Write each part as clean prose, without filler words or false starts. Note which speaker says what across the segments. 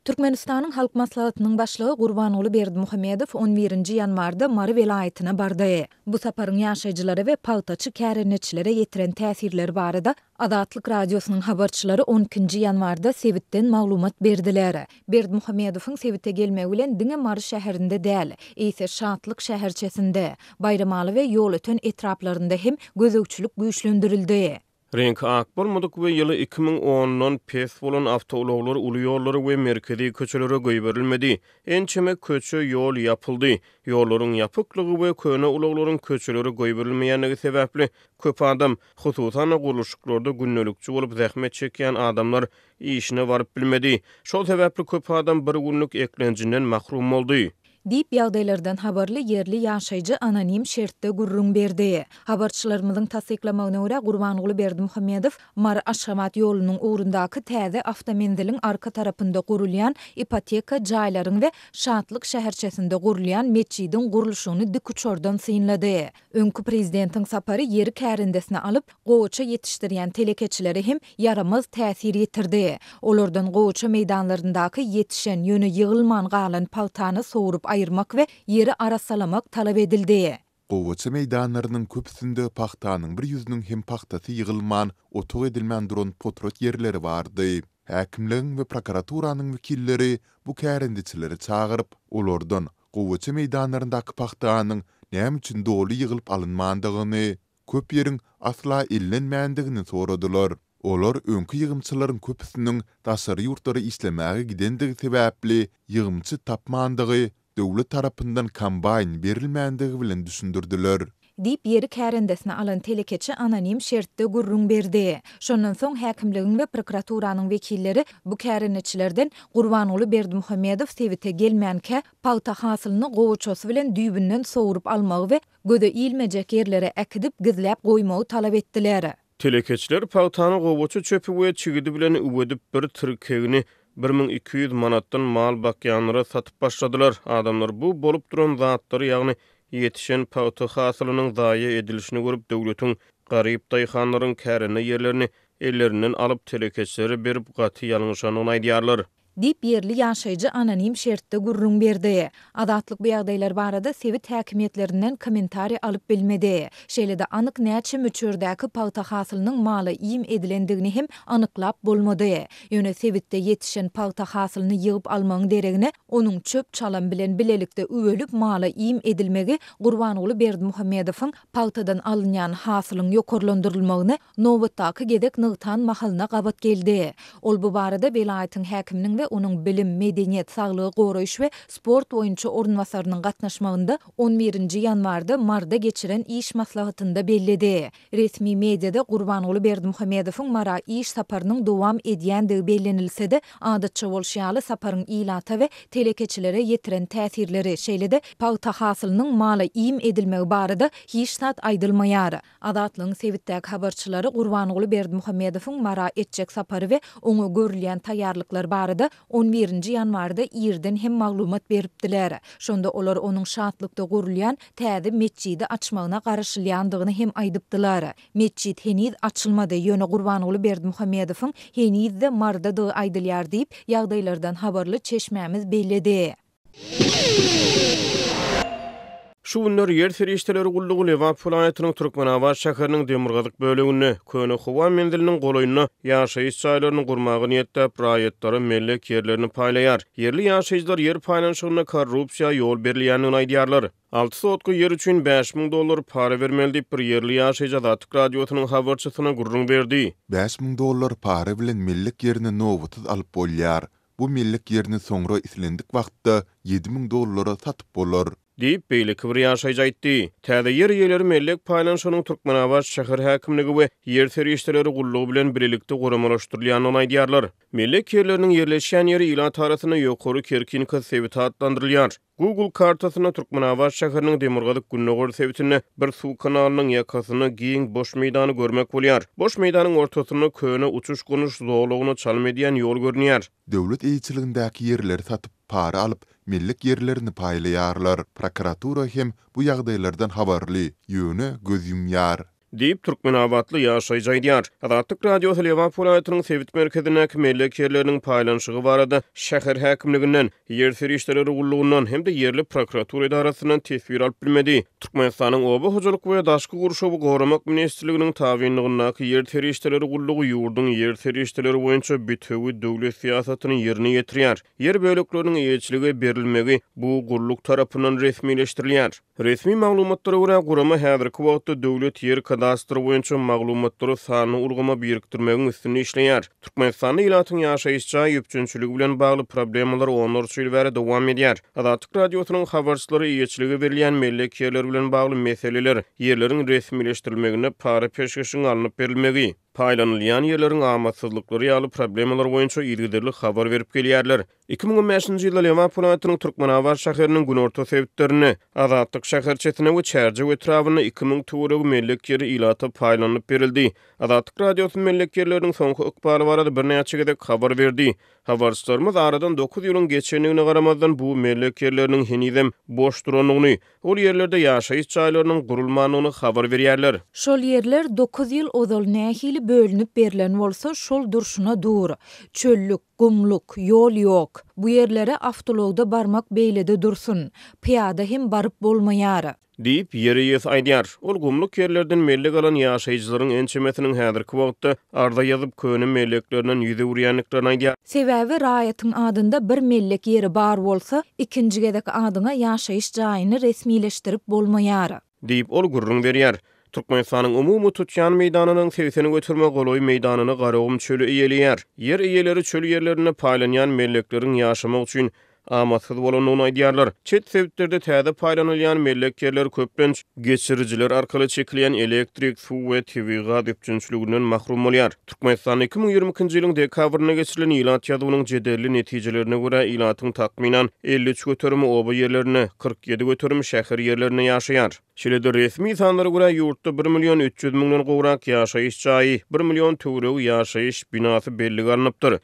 Speaker 1: Türkmenistanyň Halk Maslahatynyň Başlygy Gurbanguly Berdimuhamedow on birinji ýanwarda Mary welaýatyna bardy. Bu saparyň ýaşaýjylara we pagtaçy kärendeçilere ýetiren täsirleri barada Azatlyk Radiosynyň habarçylary on ikinji ýanwarda sebitden maglumat berdiler. Berdimuhamedowyň sebite gelmegi bilen diňe Mary şäherinde däl, eýse Şatlyk şäherçesinde, Baýramaly we Ýolöten etraplarynda hem gözegçilik güýçlendirildi.
Speaker 2: Reňki ak bolmadyk we ýyly 2010-dan pes bolan awtoulaglar uly ýollara we merkezi köçelere goýberilmedi. Ençeme köçe, ýol ýapyldy. Ýollaryň ýapyklygy we köne ulaglaryň köçelere goýberilmeýänligi sebäpli köp adam, hususan-da gurluşyklarda gündelikçi bolup zähmet çekýän adamlar işine baryp bilmedi. Şol sebäpli köp adam bir günlük eklenjinden mahrum boldy.
Speaker 1: Diýip, ýagdaýlardan habarly ýerli ýaşaýjy anonim şertde gürrüň berdi. Habarçylarymyzyň tassyklamagyna görä, Gurbanguly Berdimuhamedow Mary-Aşgabat ýolunyň ugrundaky täze awtomenziliň arka tarapynda gurulýan ipoteka jaýlaryň we Şatlyk şäherçesinde gurulýan metjidiň gurluşygyny dikuçardan synlady. Öňki prezidentiň sapary ýeri kärendesine alyp, gowaça ýetişdirýän telekeçilere hem ýaramaz täsir ýetirdi. Olardan gowaça meýdanlaryndaky ýetişen, ýöne ýygylman galan pagtany sowrup aýyrmak we ýeri arassalamak talap edildi.
Speaker 3: Gowaça meýdanlarynyň köpüsinde pagtanyň bir ýüzüniň hem pagtasy ýygylman, otag edilmän duran potrat ýerleri bardy. Häkimligiň we prokuraturanyň wekilleri bu kärendeçileri çagyryp, olardan gowaça meýdanlaryndaky pagtanyň näme üçin doly ýygylyp alynmandygyny, köp ýeriň asla ellenmändigini soradylar. Olar öňki ýygymçylaryň köpüsiniň daşary ýurtlara işlemäge gidendigi sebäpli ýygymçy tapmandygy, döwlet tarapyndan kombaýn berilmändigi bilen düşündirdiler.
Speaker 1: Diýip, ýeri kärendesine alan telekeçi anonim şertde gürrüň berdi. Şondan soň häkimligiň we prokuraturanyň wekilleri bu kärendeçilerden Gurbanguly Berdimuhamedow sebite gelmänkä, pagta hasylyny gowaçasy bilen düýbünden sowrup almagy we göze ilmejek ýerlere äkidip, gizläp goýmagy talap etdiler.
Speaker 2: Telekeçiler pagtany gowaça çöpi we çigidi bilen üwedip, bir tirkegini 1200 manatdan mal bakýanlara satyp başladylar. Adamlar bu bolup duran zatlary, ýagny ýetişen pagta hasylynyň zaýa edilişini görüp, döwletiň garyp daýhanlaryň kärende ýerlerini ellerinden alyp, telekeçilere berip, gaty ýalňyşandygyny aýdýarlar.
Speaker 1: Diýip, ýerli ýaşaýjy anonim şertde gürrüň berdi. Azatlyk bu ýagdaýlar barada sebit häkimiýetlerinden kommentariý alyp bilmedi. Şeýle-de anyk näçe möçberdäki pagta hasylynyň mala iým edilendigini hem anyklap bolmady. Ýöne sebitde ýetişen pagta hasylyny ýygyp almagyň deregine, onuň çöp-çalam bilen bilelikde üwelip mala iým edilmegi Gurbanguly Berdimuhamedowyň pagtadan alynýan hasylyň ýokarlandyrylmagyny nobatdaky gezek nygtan mahalyna gabat geldi. Ol bu barada welaýatyň häkiminiň we onuň bilim, medeniýet, saglygy goraýyş we sport boýunça orunbasarynyň gatnaşmagynda on birinji ýanwarda Maryda geçiren iş maslahatynda belledi. Resmi mediada Gurbanguly Berdimuhamedowyň Mara iş saparynyň dowam edýändigi bellenilse-de, adatça bolşy ýaly saparyň ilata we telekeçilere ýetiren täsirleri, şeýle-de pagta hasylynyň mala iým edilmegi barada hiç zat aýdylmaýar. Azatlygyň sebitdäki habarçylary Gurbanguly Berdimuhamedowyň Mara etjek sapary we oňa görülýän taýýarlyklar barada on birinji ýanwarda irden hem maglumat beripdiler. Şonda olar onuň Şatlykda gurulýan täze metjidi açmagyna garaşylýandygyny hem aýdypdylar. Metjit heniz açylmady, ýöne Gurbanguly Berdimuhamedowyň heniz-de Marydadygy aýdylýar diýip, ýagdaýlardan habarly çeşmämiz belledi.
Speaker 2: Şu günler Ýer serişdeleri gullugy Lebap welaýatynyň Türkmenabat şäheriniň demirgazyk böleginde, köne howa menziliniň golaýynda ýaşaýyş jaýlaryny gurmagy niýetläp, raýatlara mellek ýerlerini paýlaýar. Ýerli ýaşaýjylar ýer paýlanyşygynda korrupsiýa ýol berilýändigini aýdýarlar. Alty sotka ýer üçin 5000 dollar para bermeli diýip, bir ýerli ýaşaýjy Azatlyk Radiosynyň habarçysyna gürrüň berdi.
Speaker 3: 5000 dollar para bilen mellek ýerini nobatsyz alyp bolýar. Bu mellek ýerini soňra islendik wagtda 7000 dollara satyp bolar.
Speaker 2: Diýip, beýleki bir ýaşaýjy aýtdy. Täze ýer eýeleri mellek paýlanyşygynyň Türkmenabat şäher häkimligi we Ýer serişdeleri gullugy bilen bilelikde guramalaşdyrylýandygyny aýdýarlar. Mellek ýerleriniň ýerleşýän ýeri ilat arasynda Ýokary Kerkinka sebiti atlandyrylýar. Google kartasynda Türkmenabat şäheriniň demirgazyk-gündogar sebitinde bir suw kanalynyň ýakasynda giň boş meýdany görmek bolýar. Boş meýdanyň ortasynda köne uçuş-gonuş zolagyna çalym edýän ýol görünýär.
Speaker 3: Döwlet eýeçiligindäki ýerleri satyp, para alyp, mellek ýerlerini paýlaýarlar. Prokuratura hem bu ýagdaýlardan habarly, ýöne göz ýumýar.
Speaker 2: Diýip, türkmenabatly ýaşaýjy aýdýar. Azatlyk Radiosy Lebap welaýatynyň sebit merkezindäki mellek ýerleriniň paýlanyşygy barada şäher häkimliginden, Ýer serişdeleri gullugyndan hem-de ýerli prokuratura edarasyndan teswir alyp bilmedi. Türkmenistanyň Oba hojalyk we daşky gurşawy goramak ministrliginiň tabynlygyndaky Ýer serişdeleri gullugy ýurduň ýer serişdeleri boýunça bitewi döwlet syýasatyny ýerine ýetirýär. Ýer bölekleriniň eýeçilige berilmegi bu gulluk tarapyndan resmileşdirilýär. Resmi maglumatlara görä, gurama häzirki wagtda döwlet ýer kadastry boýunça maglumatlary sanly ulgama birikdirmegiň üstünde işleýär. Türkmenistanda ilatyň ýaşaýyş jaý üpjünçiligi bilen bagly problemalar onlarça ýyl bäri dowam edýär. Azatlyk Radiosynyň habarçylary eýeçilige berilýän mellek ýerleri bilen bagly meseleler, ýerleriň resmileşdirilmeginde para-peşgeşiň alnyp berilmegi, paýlanylýan ýerleriň amatsyzlyklary ýaly problemalar boýunça yzygiderli habar berip gelýärler. 2015-nji ýylda Lebap welaýatynyň Türkmenabat şäheriniň günorta sebitlerinde, Azatlyk şäherçesinde we Çärjew etrabynda 2000 töweregi mellek ýeri ilata paýlanylyp berildi. Azatlyk Radiosy mellek ýerleriniň soňky ykbaly barada birnäçe gezek habar berdi. Habarçylarymyz aradan dokuz ýylyň geçendigine garamazdan, bu mellek ýerleriniň henizem boş durandygyny, Ol ýerlerde ýaşaýyş jaýlarynyň gurulmandygyny habar berýärler.
Speaker 1: Şol ýerler dokuz ýyl ozal nähili bölünip berlen bolsa, şol durşuna dur. Çöllük, gumluk, ýol ýok. Bu ýerlere awtoulagda barmak beýlede dursun, pyýada hem baryp bolmaýar.
Speaker 2: Diýip, ýer eýesi aýdýar. Ol gumluk ýerlerden mellek alan ýaşaýjylaryň ençemesiniň häzirki wagtda arza ýazyp, köne melleklerinden ýüz öwürýändiklerini aýdýar.
Speaker 1: Sebäbi raýatyň adynda bir mellek ýeri bar bolsa, ikinji gezek adyňa ýaşaýyş jaýyny resmileşdirip bolmaýar.
Speaker 2: Diýip, ol gürrüň berýär. Türkmenistanyň umumy tutýan meýdanynyň 80 göterime golaý meýdanyny Garagum çöli eýeleýär. Ýer eýeleri çöl ýerlerinde paýlanýan mellekleriň ýaşamak üçin amatsyz bolandygyny aýdýarlar. Çet sebitlerde täze paýlanylýan mellek ýerler köplenç geçirijiler arkaly çekilýän elektrik, suw we tebigy gaz üpjünçiliginden mahrum bolýar. Türkmenistanda 2022-nji ýylyň dekabrynda geçirilen ilat ýazuwynyň jedelli netijelerine görä, ilatyň takmynan 53 göterimi oba ýerlerinde, 47 göterimi şäher ýerlerinde ýaşaýar. Şeýle-de, resmi sanlara görä, ýurtda bir million 300 müňden gowrak ýaşaýyş jaýy, bir million töweregi ýaşaýyş binasy bellige alnypdyr.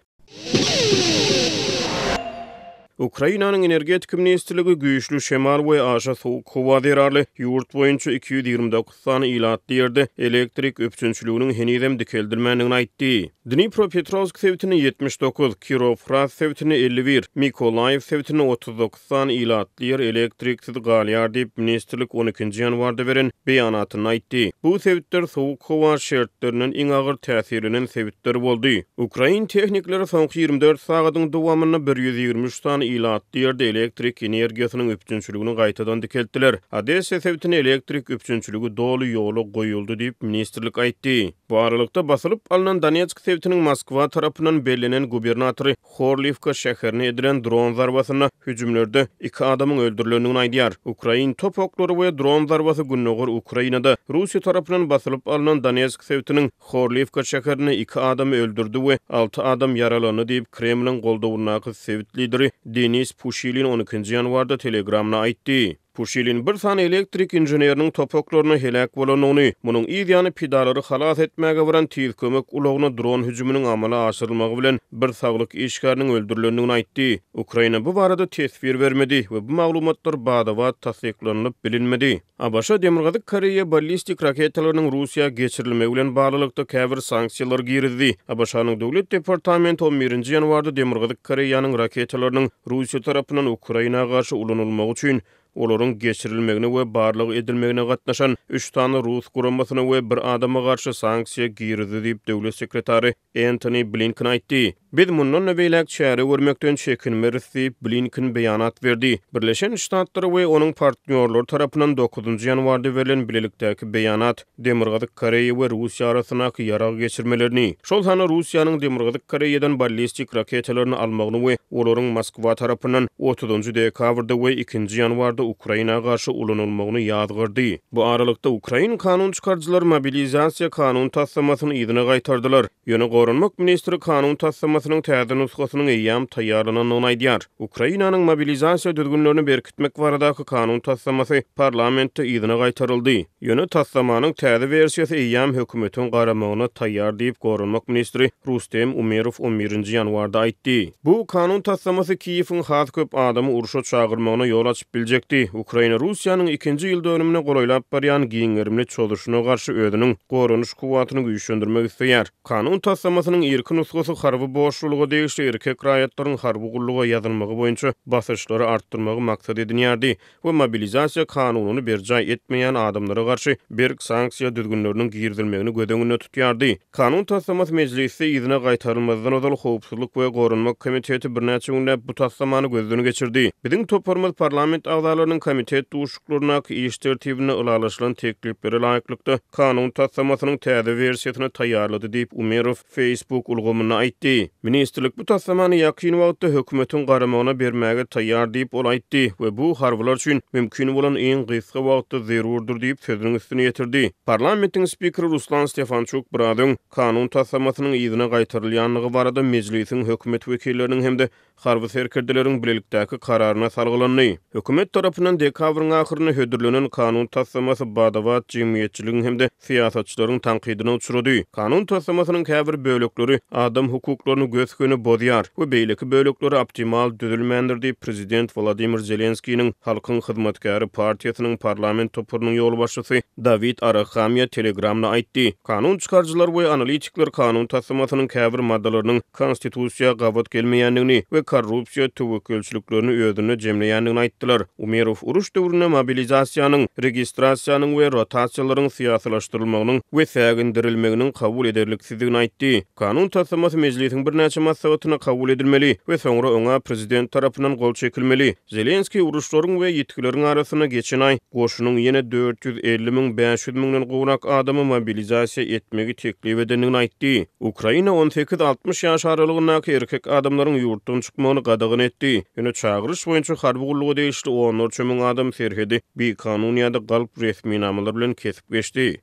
Speaker 2: Ukrainanyň Energetika ministrligi güýçli şemal we aşa sowuk howa zerarly ýurt boýunça 229 sany ilatly ýerde elektrik üpjünçiliginiň henizem dikeldilmändigini aýtdy. Dnipropetrowsk sebitinde 79, Kirowhrad sebitinde 51, Mykolaýiw sebitinde 39 sany ilatly ýer elektriksiz galýar diýip, ministrlik on ikinji ýanwarda beren beýanatynda aýtdy. Bu sebitler sowuk howa şertlerinden iň agyr täsirlenen sebitler boldy. Ukrain tehnikleri soňky 24 sagadyň dowamynda 123 sany ilatly ýerde elektrik energiýasynyň üpjünçiligini gaýtadan dikeltdiler. Odessa sebitinde elektrik üpjünçiligi doly ýola goýuldy diýip, ministrlik aýtdy. Bu aralykda, basylyp alnan Donetsk sebitiniň Moskwa tarapyndan bellenen gubernatory Horliwka şäherine edilen dron zarbasynda hüjümlerde iki adamyň öldürilendigini aýdýar. Ukrain top oklary we dron zarbasy gündogar Ukrainada, Russiýa tarapyndan basylyp alnan Donetsk sebitiniň Horliwka şäherinde iki adamy öldürdi we alty adam ýaralandy diýip, Kremliň goldawyndaky sebit lideri Denis Puşilin on ikinji ýanwarda Telegramda aýtdy. Puşilin bir sany elektrik inženeriniň top oklarynda heläk bolandygyny, munuň yz ýany pidalary halas etmäge baran tiz kömek ulagyna dron hüjüminiň amala aşyrylmagy bilen bir saglyk işgäriniň öldürilendigini aýtdy. Ukraina bu barada teswir bermedi we bu maglumatlar bada-bat tassyklanylyp bilinmedi. ABŞ Demirgazyk Koreýa ballistik raketalarynyň Russiýa geçirilmegi bilen baglylykda käbir sanksiýalary girizdi. ABŞ-nyň Döwlet departamenti on birinji ýanwarda Demirgazyk Koreýanyň raketalarynyň Russiýa tarapyndan Ukraina garşy ulanylmagy üçin olaryň geçirilmegine we barlag edilmegine gatnaşan üç sany rus guramasyna we bir adama garşy sanksiýa girizdi diýip, döwlet sekretary Entoni Blinken aýtdy. Biz mundan-da beýläk çäre görmekden çekinmeris diýip, Blinken beýanat berdi. Birleşen Ştatlary we onuň partnýorlary tarapyndan dokuzynjy ýanwarda berlen bilelikdäki beýanat Demirgazyk Koreýa we Russiýa arasyndaky ýarag geçirmelerini, şol sanda Russiýanyň Demirgazyk Koreýadan ballistik raketalaryny almagyny we olaryň Moskwa tarapyndan otuzynjy dekabrda we ikinji ýanwarda Ukraina garşy ulanylmagyny ýazgardy. Bu aralykda, ukrain kanun çykaryjylary mobilizasiýa kanun taslamasyny yzyna gaýtardylar. Ýöne goranmak ministri kanun taslamasynyň täze nusgasynyň eýýäm taýýarlanandygyny aýdýar. Ukrainanyň mobilizasiýa düzgünlerini berkitmek baradaky kanun taslamasy parlamentde yzyna gaýtaryldy. Ýöne taslamanyň täze wersiýasy eýýäm hökümetiň garamagyna taýýar diýip, goranmak ministri Rustem Umerow on birinji ýanwarda aýtdy. Bu kanun taslamasy Kiýewiň has köp adamy urşa çagyrmagyna ýol açyp biljekdi. çekdi. Ukraina Russiýanyň ikinji ýyl dönümine golaýlap barýan giň gerimli çozuşyna garşy özüniň goranyş kuwwatyny güýçlendirmek isleýär. Kanun taslamasynyň irki nusgasy harby borçlulyga degişli erkek raýatlaryň harby gulluga ýazylmagy boýunça basyşlary artdyrmagy maksat edinýärdi we mobilizasiýa kanunyny berjaý etmeýän adamlara garşy berk sanksiýa düzgünleriniň girizilmegini göz öňünde tutýardy. Kanun taslamasy mejlisde yzyna gaýtarylmazdan ozal Howpsuzlyk we goranmak komiteti birnäçe günläp bu taslamany gözden geçirdi. Biziň toparymyz parlament agzalarynyň komitet duşuşyklaryndaky iş tertibinde ylalaşylan tekliplere laýyklykda kanun taslamasynyň täze wersiýasyny taýýarlady diýip, Umerow Facebook ulgamynda aýtdy. Ministrlik bu taslamany ýakyn wagtda hökümetiň garamagyna bermäge taýýar diýip, ol aýtdy we bu harbylar üçin mümkin bolan iň gysga wagtda zerurdyr diýip, sözüniň üstüni ýetirdi. Parlamentiň spikeri Ruslan Stefançuk biraz öň, kanun taslamasynyň yzyna gaýtarylýandygy barada Mejlisiň hökümet wekilleriniň hem-de harby serkerdeleriň bilelikdäki kararyna salgylandy. Hökümet tarapyndan dekabryň ahyrynda hödürlenen kanun taslamasy bada-bat jemgyýetçiligiň hem-de syýasatçylaryň tankydyna uçrady. Kanun taslamasynyň käbir bölekleri adam hukuklaryny gös-göni bozýar we beýleki bölekleri optimal düzülmändir diýip, prezident Wladimir Zelenskiniň Halkyň hyzmatkäri partiýasynyň parlament toparynyň ýolbaşçysy Dawid Arahamiýa Telegramda aýtdy. Kanun çykaryjylar we analitikler kanun taslamasynyň käbir maddalarynyň konstitusiýa gabat gelmeýändigini we korrupsiýa töwekgelçiliklerini özünde jemleýändigini aýtdylar. Umerow uruş döwründe mobilizasiýanyň, registrasiýanyň we rotasiýalaryň syýasylaşdyrylmagynyň we sägindirilmeginiň kabul ederliksizdigini aýtdy. Kanun taslamasy mejlisiň birnäçe maslahatynda kabul edilmeli we soňra oňa prezident tarapyndan gol çekilmeli. Zelenskiý uruşlaryň we ýitgileriň arasynda geçen aý goşunyň ýene 450 500 müňden gowrak adamy mobilizasiýa etmegi teklip edendigini aýtdy. Ukraina on sekiz-altmyş ýaş aralygyndaky erkek adamlaryň ýurtdan çykmagyny gadagan etdi. Ýöne çagyryş boýunça harby gulluga degişli onlarça müň adam serhedi bikanun ýa-da galp resminamalar bilen kesip geçdi.